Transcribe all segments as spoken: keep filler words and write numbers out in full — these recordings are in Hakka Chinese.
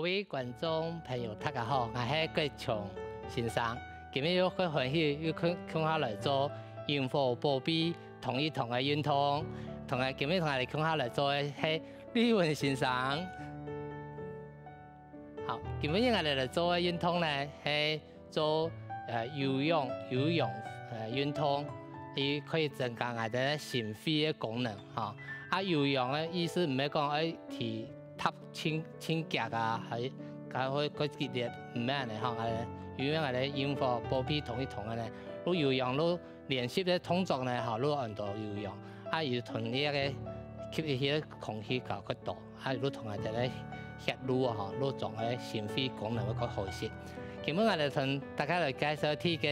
各位觀眾朋友，大家好，𠊎係國松先生。今日又蓋歡喜，又共，共下來做引火保庇動一動个運動。同𠊎，今日同𠊎兜共下來做个係麗文先生。好，今日𠊎兜來做个運動呢，係做，呃，有氧，有氧，呃，運動，佢可以增加𠊎兜个心肺个功能，吼。啊，有氧个意思毋係講愛去踏 盡，盡遽啊，還，還會過激烈，毋係恁呢吼，𠊎兜，因為𠊎兜引火保庇動一動个呢，就有氧就練習个動作呢，吼，就安到有氧，啊，佢同你个吸一些空氣較較多，啊，就同𠊎兜个血路啊，吼，就總个心肺功能會較好一些。今日𠊎兜同大家來介紹第一个，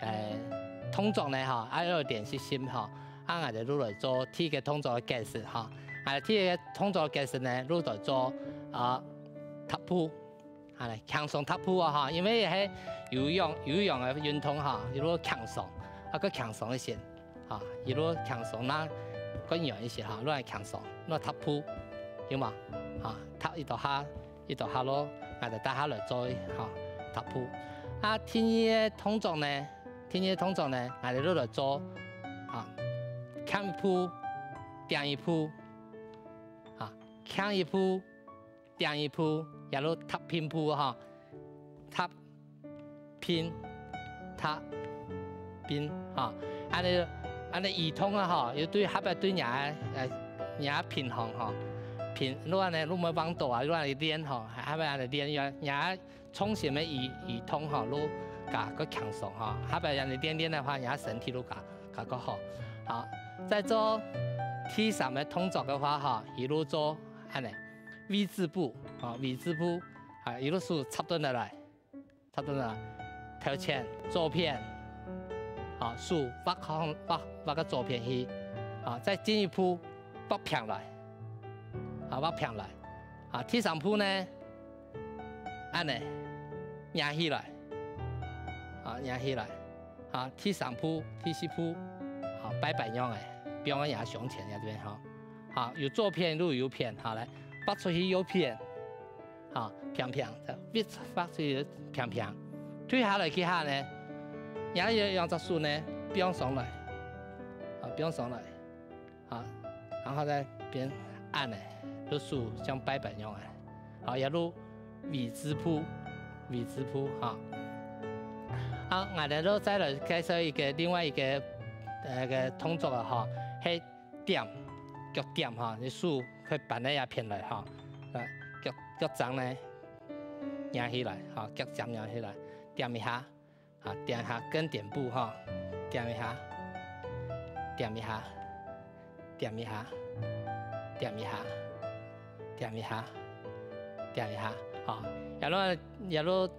呃，動作呢，吼，啊，愛練習心，吼。 啊，𠊎兜就來做第一个動作个解釋吼。啊，第一个動作个解釋呢，就來做，啊，踏步，啊，來輕鬆踏步啊吼，因為係有氧，有氧个運動吼，佢就輕鬆，啊，較輕鬆一些，吼，佢就輕鬆啦，較軟一些吼，就來輕鬆，就踏步，有無？吼，踏一到下，一到下咯，𠊎兜大家來做，吼，踏步。啊，第二个動作呢， 第二个動作呢，𠊎兜就來做，啊，輕一步，定一步，啊，輕一步，定一步，也就踏並步吼，踏並，踏並，吼。恁呢，恁呢移動啊吼，又對，下背對若个，呃，若个平衡吼，平，就恁呢，就毋會橫倒啊，就恁呢練吼，下背恁呢練，若个 重心个移，移動吼，就較較輕鬆吼。下背恁呢練練个話，若身體就較較較好。好，再做第三个動作个話吼，佢就做恁呢，V字步，吼，V字步，啊，佢就手插轉來，插轉來，頭前，左片，好，手劃向，劃，劃到左片去，好，再進一步，劃平來，啊，劃平來，啊，第三步呢， 恁呢，擎起來，啊，擎起來，啊，第三步、第四步，啊，拜拜樣仔，放在若胸前這邊吼，啊，有左片就有右片，好，來，劃出去右片，啊，平平，再劃出去平平，退下來幾下呢，若有兩隻手呢，放上來，啊，放上來。 啊，然後再變恁呢，就手像拜拜樣仔，好，也就V字步，V字步，哈。啊，𠊎兜就再來介紹一個另外一個，呃，个動作啊，哈，係點，腳點哈，你手可以扳到這片來哈，啊，腳，腳掌呢，擎起來，哈，腳掌擎起來，點一下。 啊，點一下跟點步哈，點一下，點一下，點一下，點一下，點一下，點一下，好，然後，然後，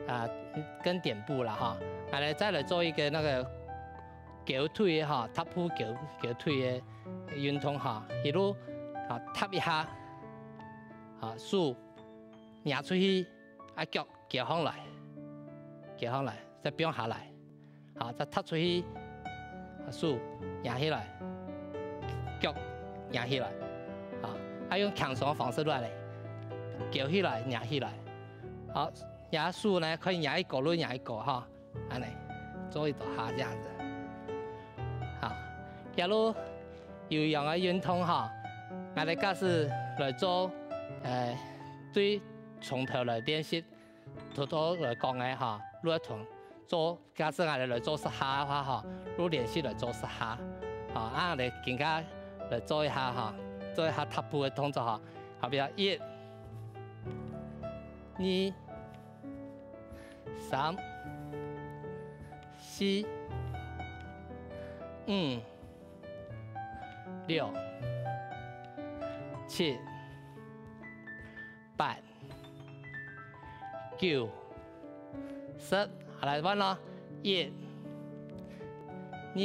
啊，跟點步了哈。啊，來，再來做一個那個勾腿的哈，踏步勾，勾腿的運動哈，一路，啊，踏一下，啊，手擎出去，啊，腳 勾䟘來，勾䟘來，再放下來，好，再踏出去，手擎起來，腳擎起來，好，啊，用輕鬆个方式落來，勾起來，擎起來，好，擎手呢，可以擎一个就擎一个哈，恁呢，做一到下這樣子，好，這路有氧个運動哈，𠊎兜假使來做，呃，對 從頭來練習，頭頭來講个哈，就愛同做，假使𠊎兜來做十下个話哈，就練習來做十下。哈，啊，𠊎兜今下來做一下哈，做一下踏步个動作哈。好，比如一、二、三、四、五、六、七、 八、九、十，好，來換咯，一、二、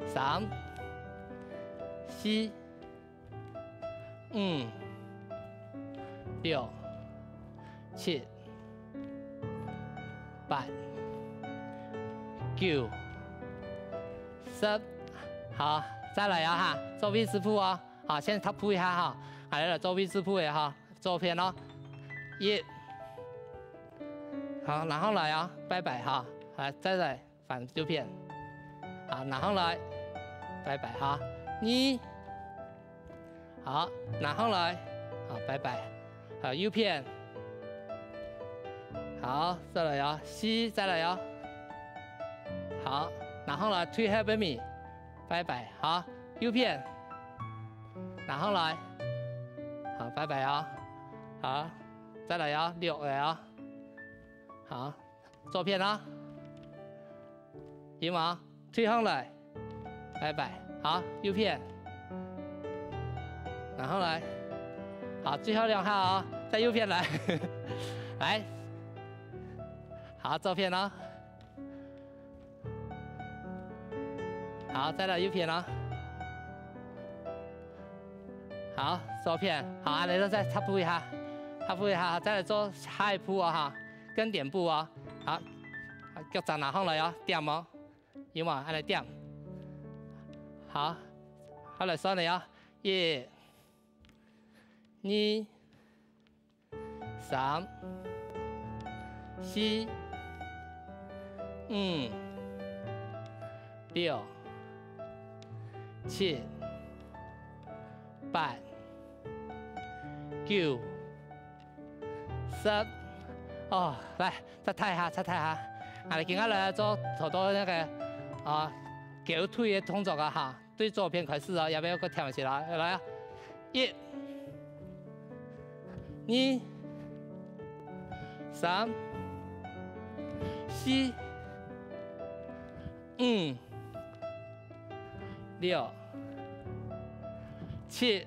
三、四、五、六、七、八、九、十，好，再來啊哈，做V字步哦。 好，先踏步一下哈，啊，來做V字步个哈，左片哦，一，好，拿上來哦，拜拜哈，好，再來。 反右片。好，拿上來，拜拜哈。二，好，拿上來，好，拜拜。好，右片。好，再來哦，四，再來哦。好，拿上來，退後背尾，拜拜。好，右片，拿上來，好，拜拜哦。好，再來哦，六來哦。好， 左片哦。有無？退上來。拜拜。好，右片。拿上來。好，最後兩下哦，再右片來。來。好，左片哦。好，再來右片哦。好，左片。好，恁樣再踏步一下，踏步一下，再來做下一步哦哈。 跟點步哦。好，腳掌拿上來哦，點哦，有無？恁樣點。好，好來算了哦，一、二、三、四、五、六、七、八、九、 十。哦，來，再踏一下，再踏一下。啊，今下來做頭到那個，啊，勾腿个動作啊哈。對左片開始哦，也不要過跳起來，來啊！一、二、三、四、五、六、七、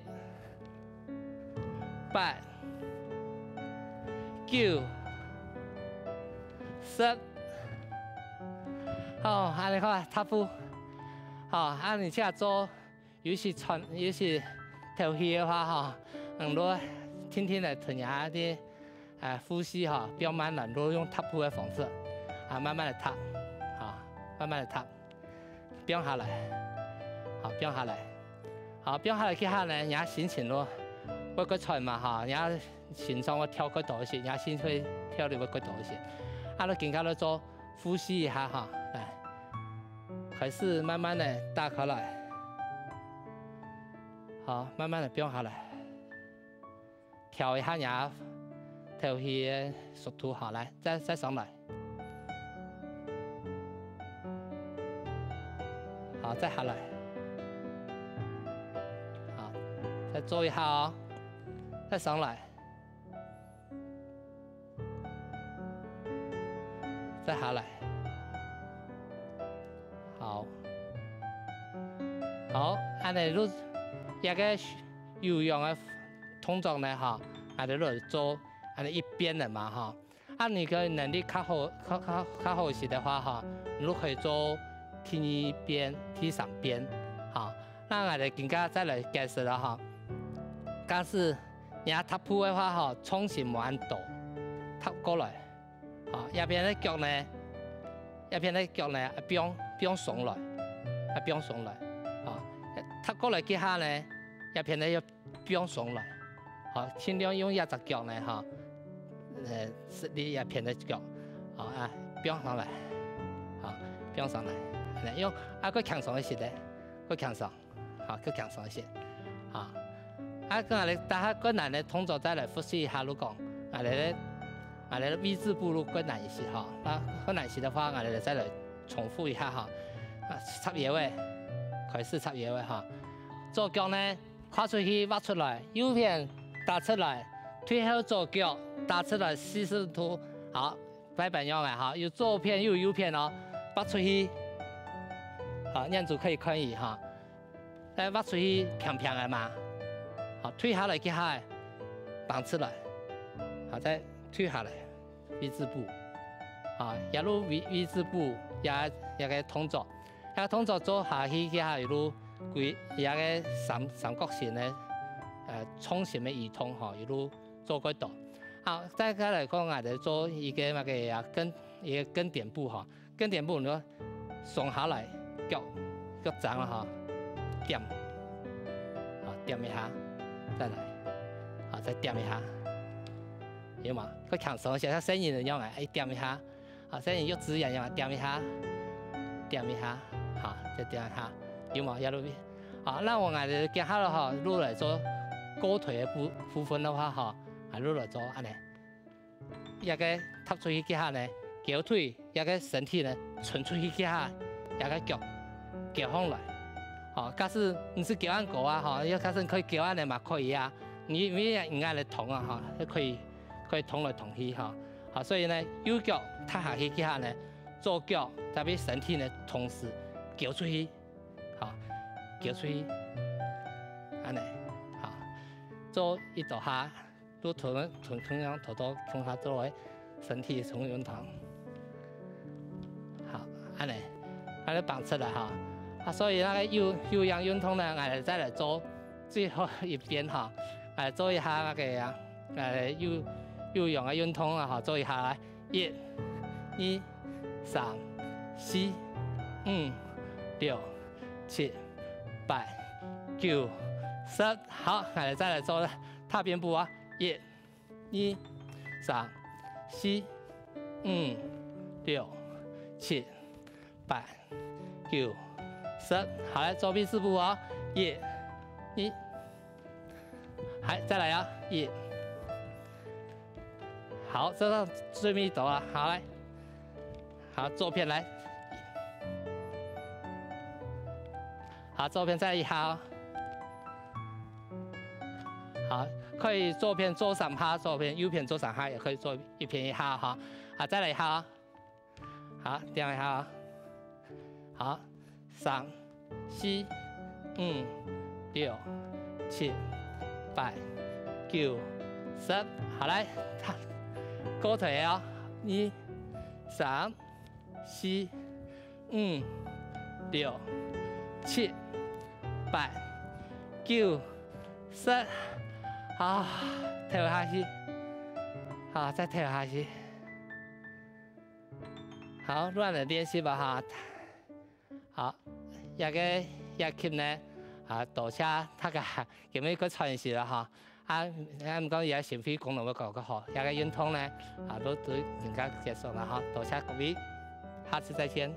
八、九、十。好，恁樣好啊，踏步。好，恁樣你這做，有時喘，有時敨氣个話吼，嗯，你定定來同人家啲，呃，呼吸吼，放慢來，你用踏步个方式，啊，慢慢个踏，啊，慢慢个踏。 放下來，好，放下來，好，放下來，這下呢，人家心情咯，會過喘嘛哈，人家心臟會跳過多一些，人家心會跳得會過多一些。啊，你今下來做呼吸一下哈，來，開始慢慢的打開來，好，慢慢的放下來。 調一下你敨氣个速度，好，來，再，再上來。好，再下來。好，再做一下哦，再上來。 再下來。好。好，恁樣你這个有氧个動作呢，哈，恁樣你做恁樣一遍个嘛，哈。啊，你个能力較好，較，較，較好一些个話，哈，你就可以做第二遍、第三遍，哈。那𠊎等今下再來解釋了，哈。假使 若踏步个話吼，重心無恁多，踏過來，吼，這片个腳呢，這片个腳呢，啊，放，放鬆來，啊，放鬆來，吼，踏過來這下呢，這片呢又放鬆來，吼，盡量用這隻腳呢，吼，呃，使力這片个腳，吼，啊，放上來，吼，放上來，恁樣用，啊，較輕鬆一些咧，較輕鬆。 好，較輕鬆一些。好，啊，𠊎等打下較難个動作再來複習一下，就講，𠊎等个，𠊎等个V字步就較難一些吼。啊，較難一些个話，𠊎等再來重複一下吼。啊，插腰仔，開始插腰仔吼。左腳呢，跨出去，劃出來，右片踏出來，退後左腳踏出來四十度。好， 擺擺樣仔哈，有左片又有右片哦，劃出去，好，眼珠可以看佢哈，再劃出去平平个嘛，好，退下來去下，放出來，好，再退下來，V字步，啊，一路V，V字步，也，也个動作，這動作做下去，這下一路歸，這个三，三角形个，呃，重心个移動吼，一路做過到。 好，再，再來講，𠊎等做一個那個啊，跟，一個跟點步哈。跟點步，你說鬆下來，腳，腳掌了哈，點，好，點一下，再來，好，再點一下，有無？較輕鬆一下，像細人仔樣啊，愛點一下，啊，細人幼稚園樣啊，點一下，點一下，好，再點一下，有無？這路邊，好，該𠊎等接下來吼，就來做過腿个部部分个話吼，啊，就來做恁仔。 這个踏出去幾下呢，交腿，這个身體呢，伸出去幾下，這个腳交䟘來。吼，假使毋使交恁高啊，吼，要假使可以交恁仔嘛可以啊。你你你恁仔動啊，吼，可以可以動來動去吼。好，所以呢，右腳踏下去幾下呢，左腳再分身體呢同時交出去，吼，交出去，恁仔，好，做一到下。 都同同同樣頭到共下做个身體重運動。好，恁仔，恁仔放出來吼。啊，所以該个有有氧運動呢，𠊎再來做最後一遍吼，來做一下該个啊，呃，有有氧个運動啊吼，做一下來，一、二、三、四、五、六、七、八、九、十。好，𠊎再來做踏邊步啊，一、 二、三、四、五、六、七、八、九、十。好，來做V字步哦，一、二，還再來啊，一。好，做到最尾一到啊，好來，好，左片來，好，左片再一下哦。 好，可以左片做三下，左片右片做三下，也可以做一片一下哈。好，再來一下哦。好，點一下哦。好，三、四、五、六、七、八、九、十。好，來，過腿哦。二、三、 四、五、六、七、八、九、十。啊，敨下去。好，再敨下去。好，恁仔練習吧哈。好，這个這集呢，啊，多謝大家今日个喘息了哈。 啊，啊，毋過這个心肺功能會較較好，這个運動呢，啊，都都應該結束了哈，多謝各位，下次再見。